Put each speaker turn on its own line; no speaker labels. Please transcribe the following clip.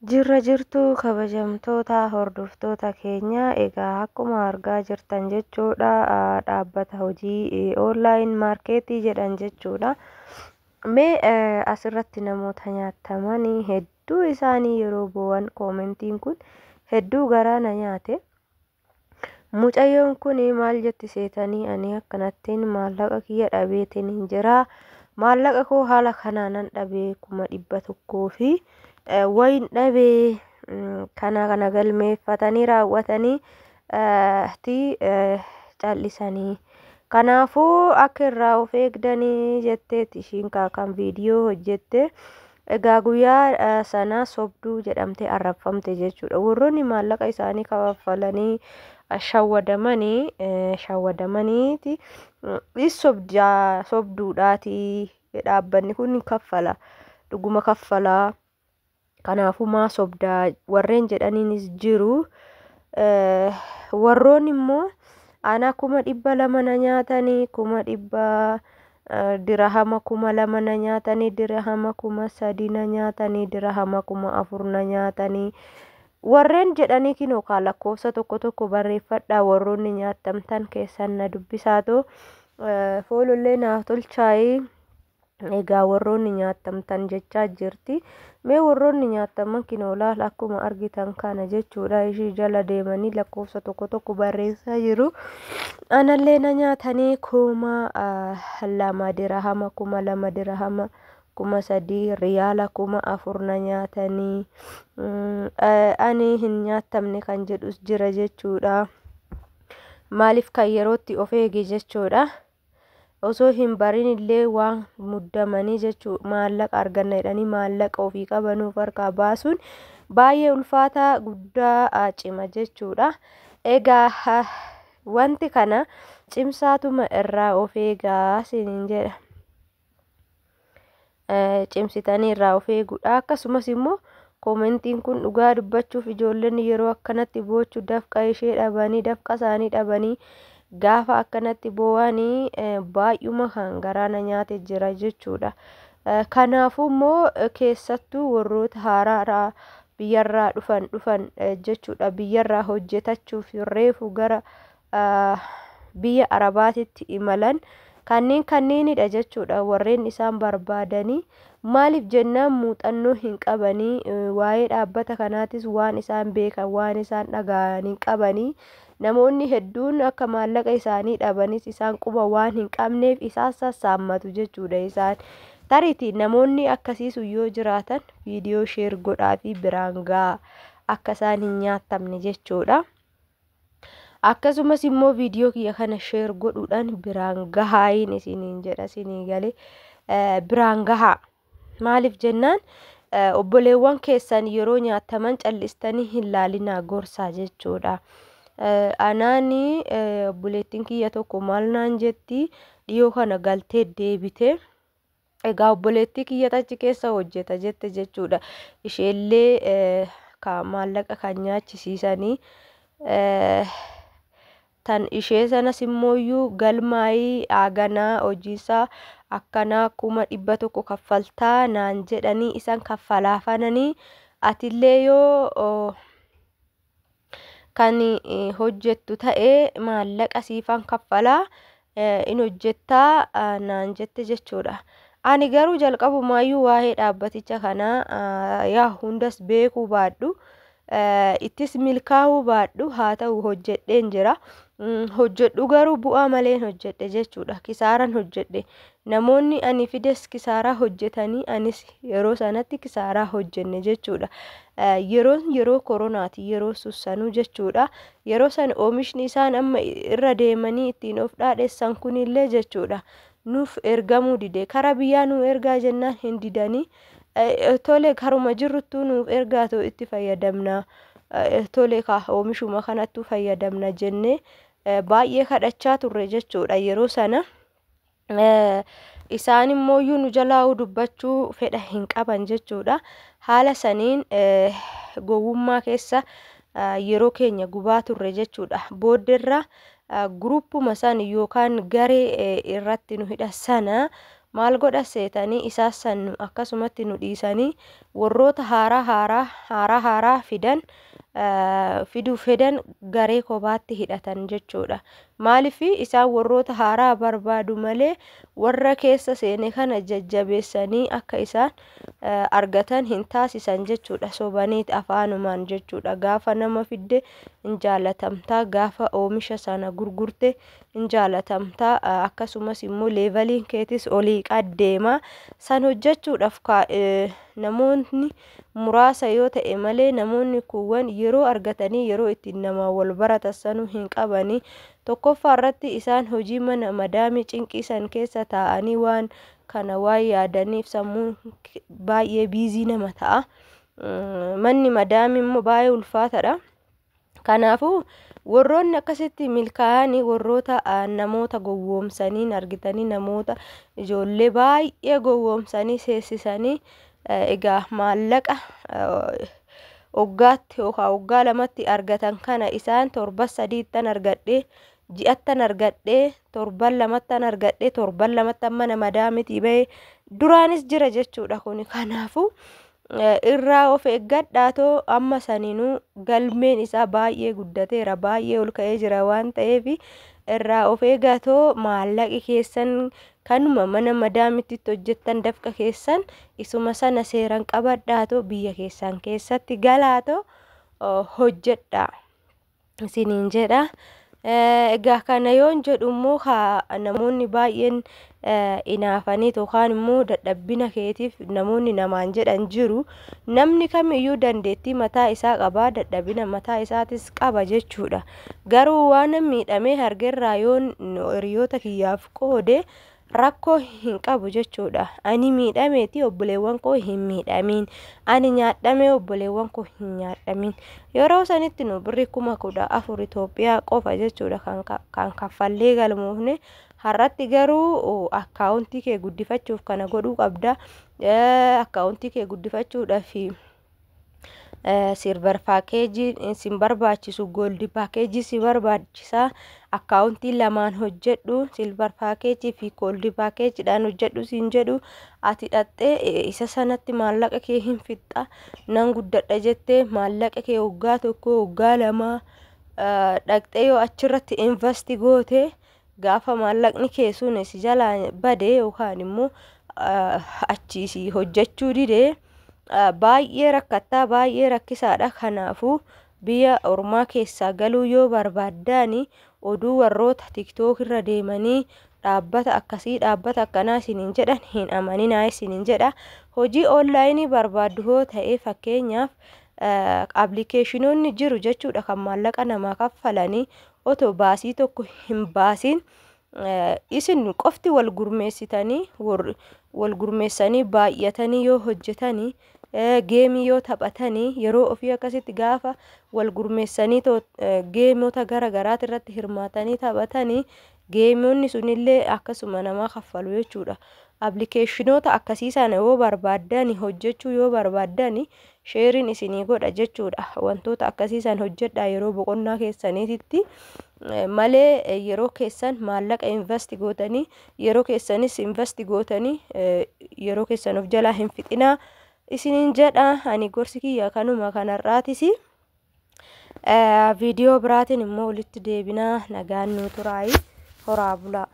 Jirra jirtu kabajamtoota hordoftoota keenya. Egaa akkuma argaa jirtan jechuudha, dhaabbata hojii online market jedhan jechuudha. Mee asirratti namoota nyaatamanii hedduu isaanii yeroo boo'an koomentiin kun hedduu garaa na nyaate. Mucayyoon kun maal jetti seetanii? Ani akkanattiin maallaqa kiyya dhabeetiin hin jira. Maallaqa koo haala kanaanan dhabee, 100,000 fi wayin dhabee, kana kana galmeeffatanii raawwatanii ti callisanii. Kanaafuu akka irraa of eegdanii jetteeti ishiin kan viidiyoo hojjette. Egaa guyyaa sana sobduu jedhamtee arrabfamte jechuudha. Warroonni maallaqa isaanii kaffalanii shawwadamanii shawwadamaniiti sobdaa sobduudhaati, dhaabbanni kun kaffala, dhuguma kaffalaa, kanaafuu maa sobdaa warreen jedhaniinis jiru. Warroonni immoo ana 200,000 na nyaatanii, 100,000 dirahama 2,000 na nyaatanii, dirahama 3,000 na nyaatanii, dirahama 4,000 na nyaatanii warreen jedhanii, kinoo kaa lakkoofsa tokko tokko barreeffadhaa. Warroonni nyaatamtan keessan na dubbisaatoo, foolollee naaf tolchaayii. Egaa warroonni nyaatamtan jechaa jirti. Mee warroonni nyaataman kinoo laal, akkuma argitan kana jechuudha, ishii jala deemanii lakkoofsa tokko tokko barreessaa jiru. Anallee na nyaatanii, 2,000 dirahama, 2,000 dirahama, 3,000 riyaala, 4,000 na nyaatanii, ani hin nyaatamne kan jedhus jira jechuudha. Maaliif kan yerootti of eege jechuudha. Osoo hin barin illee waan muddamanii jechuu, maallaqa arganna jedhanii maallaqa ofii qabanuuf harkaa baasuun baay'ee ulfaataa guddaa cima jechuudha. Egaa wanti kana cimsaatuma irraa of eegaa isiniin jedha. Cimsitanii irraa of eeguudha. Akkasumas immoo koomentiin kun dhugaa dubbachuuf ijoolleen yeroo akkanatti boochu, dafqa ishee dhabanii, dafqa isaanii dhabanii gaafa akkanatti boo'anii baay'uma kan garaa na nyaate jira jechuudha. Kanaafuu immoo keessattuu warroota haaraa biyyarraa dhufan jechuudha. Biyyarraa hojjetachuuf reefu gara biyya Arabaatitti imalan kanneen kanneenidha jechuudha warreen isaan barbaadanii. Maaliif jennaan muuxannoo hin qabanii, waa'ee dhaabbata kanaatis waan isaan beekan, waan isaan dhaga'an hin qabanii. Namoonni hedduun akka maallaqa isaanii dhabanis isaan quba waan hin qabneef isaan sassaammatu jechuudha isaan. Tariitii namoonni akkasiisu yoo jiraatan viidiyoo share godhaa fi biraan gahaa, akka isaan hin nyaatamne jechuudha. Akkasumas immoo viidiyoo kiyya kana share godhuudhaan biraan gahaayin isiniin jedha, isinii galee biraan gahaa. Maaliif jennaan obboleewwan keessan yeroo nyaataman callistanii hin laalinaa, gorsaa jechuudha. Anaani obboleettiin kiyya tokko maal naan jetti? Dhiyoo kana galtee deebite. Egaa obboleettii kiyya achi keessa hojjeta jette jechuudha. Isheellee maallaqa kan nyaachisiisanii tan ishee sanas immooyyuu galmaayii haaganaa hojiisaa akkanaa 100,000 kaffaltaa naan jedhanii, isan kaffalaafananii, atillee yoo kan hojjettu ta'ee maallaqa siifan kaffalaa in hojjettaa naan jette jechuudha. Ani garuu jalqabumaayyuu waa'ee dhaabbaticha kanaa yaa hundas beekuu baadhu, ittis milkaa'uu baadhu, haa ta'u hojjedheen jira. Hojjedhu garuu bu'aa maleen hojjedhe jechuudha. Kisaaran hojjedhe. Namoonni ani fides kisaaraa hojjetanii, anis yeroo sanatti kisaaraa hojjenne jechuudha. Yeroon yeroo koronaati, yeroo sussanuu jechuudha. Yeroo san oomishni isaan amma irra deemanii ittiin of dhaadhessan kunillee jechuudha, nuuf ergamuu dide. Kara biyyaa nu ergaa jennaan hin didanii. Tole, karuma jirruttuu nuuf ergaatu itti fayyadamna. Tole ka oomishuma kanattuu fayyadamna jennee baay'ee kadhachaa turre jechuudha yeroo sana. Isaan immoo nu jalaa dubbachuu fedha hin qaban jechuudha. Haala saniin gowwummaa keessa yeroo keenya gubaa turre jechuudha. Booddeerra guruppuma san yookaan garee irratti nu hidha sana Maal godha seetanii? Isaas san akkasumatti nu dhiisanii warroota haaraa haaraa haaraa haaraa fidan fiduuf hedan garee kophaatti hidhatan jechuudha. Maaliif? Isaan warroota haaraa barbaadu malee warra keessa seene kana jajjabeessanii akka isaan argatan hin taasisan jechuudha. Sobaniit afaanumaan jechuudha. Gaafa nama fidde hin jaalatamtaa, gaafa oomisha sana gurgurte hin jaalatamtaa, akkasumas immoo leveliin keetis olii qaddeema. San hojjechuudhaaf namoonni muraasa yoo ta'e malee namoonni kuuwwan yeroo argatanii yeroo ittiin namaa wal baratan sanuu hin qabanii. Tokkoffaa irratti isaan hojii mana madaamii cinqii san keessa taa'anii waan kana waan yaadaniif sammuun baay'ee busy nama ta'a. Manni madaamii immoo baay'ee ulfaataadha. Kanaafuu warroonni akkasitti milkaa'anii warroota namoota gowwoomsanii argitanii, namoota ijoollee baay'ee gowwoomsanii seessisanii, egaa maallaqa waggaatti yookaan waggaa 2tti argatan kana isaan torba 3ttan argadhee, ji'attan argadhee, torban 2ttan argadhee, torban 2ttan mana madaamitii bahee duraanis jira jechuudha kuni. Kanaafuu irraa of eeggadhaatoo, amma saninuu galmeen isaa baay'ee guddateera, baay'ee ol ka'ee jira waan ta'eef irraa of eeggatoo, maallaqi keessan kanuma mana madaamitti hojjettan, dafqa keessan isuma sana seeran qabadhaatoo, biyya keessan keessatti galaatoo hojjedha isiniin jedha. Egaa kana yoon jedhu immoo namoonni baay'een inaafanii yookaan immoo dadhabbina keetiif namoonni namaan jedhan jiru. Namni kamiyyuu dandeettii mataa isaa qaba, dadhabina mataa isaatis qaba jechuudha. Garuu waan miidhamee argerraa yoon hiriyoota kiyyaaf qoode rakkoo hin qabu jechuudha. Ani miidhameeti obboleewwan koo hin miidhamiin. Ani nyaadhamee obboleewwan koo hin nyaadhamiin. Yeroo sanitti nu birrii 14,000 Itoophiyaa qofa jechuudha kan kaffallee galmoofne. Har'atti garuu akkaawuntii kee guddifachuuf kana godhuu qabda. Akkaawuntii kee guddifachuudhaaf silver package sin barbaachisu, gold package si barbaachisa. Akkaawuntii lamaan hojjedhu, silver package fi gold packagedhaan hojjedhu siin jedhu. Ati dhaxxee isa sanatti maallaqa kee hin fixxa. Nan guddadha jettee maallaqa kee waggaa 1, waggaa 2 dhaqxee yoo achirratti invest goote, gaafa maallaqni kee sun si jalaa bade yookaan immoo achii si hojjechuu dide, baay'ee rakkattaa, baay'ee rakkisaadha. Kanaafuu biyya ormaa keessaa galuu yoo barbaaddaani, oduu warroota TikTok irra deemanii dhaabbata akkasii, dhaabbata akkanaa isiniin jedhan hin amaninaa isiniin jedha. Hojii onlaayinii barbaaddu yoo ta'e, fakkeenyaaf appilikeeshinoonni jiru jechuudha kan maallaqa namaa kaffalanii otoo baasii tokko hin baasiin isin qofti wal gurmeessitanii, wal gurmeessanii baay'atanii yoo hojjetanii, geemii yoo taphatanii, yeroo ofii akkasitti gaafa wal gurmeessanii geemota gara garaati irratti hirmaatanii taphatanii, geemonni sunillee akkasuma namaa kaffalu jechuudha. Appilikeeshinoota akkasii sana yoo barbaaddani, hojjechuu yoo barbaaddani, shareiin isinii godha jechuudha. Wantoota akkasii san hojjedhaa yeroo boqonnaa keessaniititti malee yeroo keessan maallaqa invest gootanii, yeroo keessanis invest gootanii, yeroo keessan of jalaa hin fixinaa isiniin jedha. Ani gorsi kiyya kanuma kanarraatis. Viidiyoo biraatiin immoo walitti deebinaa, nagaan nuu turaayi, horaa bulaa.